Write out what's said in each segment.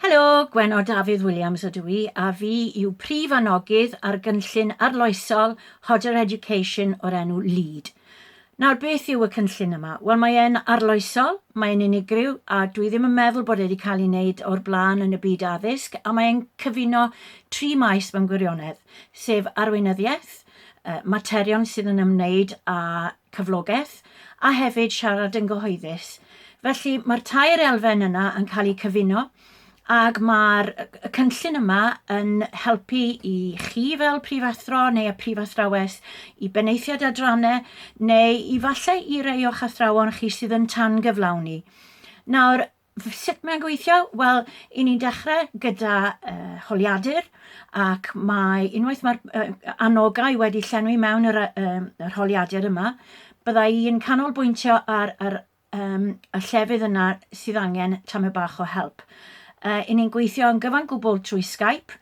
Helo, Gwenno Dafydd Williams ydw i, a fi yw prif anogydd ar gynllun arloesol Hodder Education o'r enw LEAD. Nawr, beth yw y cynllun yma? Wel, mae e'n arloesol, mae'n unigryw, a dwi ddim yn meddwl bod e wedi cael ei wneud o'r blaen yn y byd addysg, a mae'n cyfuno tri maes mewn gwirionedd, sef arweinyddiaeth, materion sydd yn ymwneud â cyflogaeth, a hefyd siarad yn gyhoeddus. Felly mae'r tair elfen yna yn cael eu cyfuno ac mae'r cynllun yma yn helpu i chi fel prifathro neu y prifathrawes i benaethiaid adrannau neu i falle i rei o'ch athrawon chi sydd yn tan gyflawni. Nawr, Sut mae'n gweithio? Wel, i ni'n dechrau gyda uh, holiadur ac mae unwaith mae'r uh, anogau wedi llenwi mewn yr, uh, yr holiadur yma, bydda i'n canolbwyntio ar, ar um, y llefydd yna sydd angen tamed bach o help. Uh, I ni'n gweithio yn gyfan gwbl trwy Skype,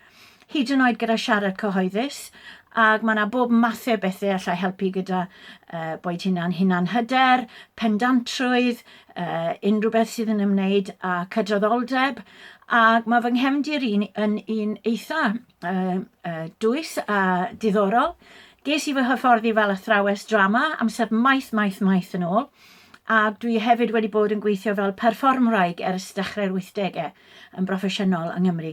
hyd yn oed gyda siarad cyhoeddus, ac mae yna bob mathau o bethau allai helpu gyda uh, boed hynna'n hunan hyder, pendantrwydd, uh, unrhyw beth sydd yn ymwneud â cydraddoldeb, ac mae fy nghefndir i'n yn un eitha uh, uh, dwys a diddorol. Ges i fy hyfforddi fel athrawes drama amser maith, maith, maith yn ôl, ac dwi hefyd wedi bod yn gweithio fel perfformwraig ers dechrau'r 80au yn broffesiynol yng Nghymru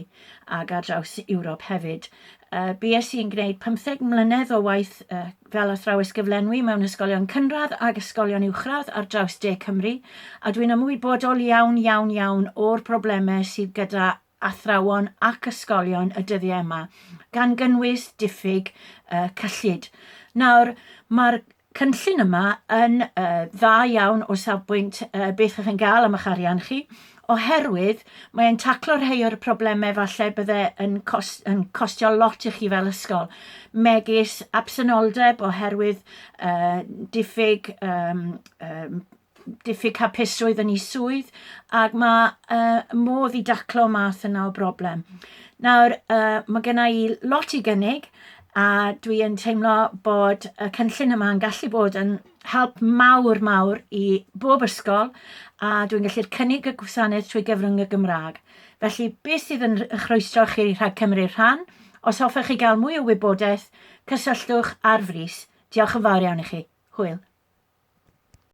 ac ar draws Ewrop hefyd. Uh, bues i'n gwneud 15 mlynedd o waith uh, fel athrawes gyflenwi mewn ysgolion cynradd ac ysgolion uwchradd ar draws De Cymru, a dwi'n ymwybodol iawn, iawn, iawn o'r problemau sydd gyda athrawon ac ysgolion y dyddiau yma, gan gynnwys diffyg uh, cyllid. Nawr, mae'r cynllun yma yn uh, dda iawn o safbwynt uh, beth ych chi'n gael am eich arian chi, oherwydd mae'n taclo rhai o'r problemau falle bydde yn, cost, yn costio lot i chi fel ysgol, megis absenoldeb oherwydd uh, diffyg um, um, diffyg hapusrwydd yn ei swydd, ac mae uh, modd i daclo math yna o broblem. Nawr, uh, mae gen i lot i gynnig, a dwi yn teimlo bod y cynllun yma yn gallu bod yn help mawr, mawr i bob ysgol, a dwi'n gallu'r cynnig y gwasanaeth trwy gyfrwng y Gymraeg. Felly, beth sydd yn eich rhwystro chi rhag cymryd rhan? Os hoffech chi gael mwy o wybodaeth, cysylltwch ar frys. Diolch yn fawr iawn i chi. Hwyl.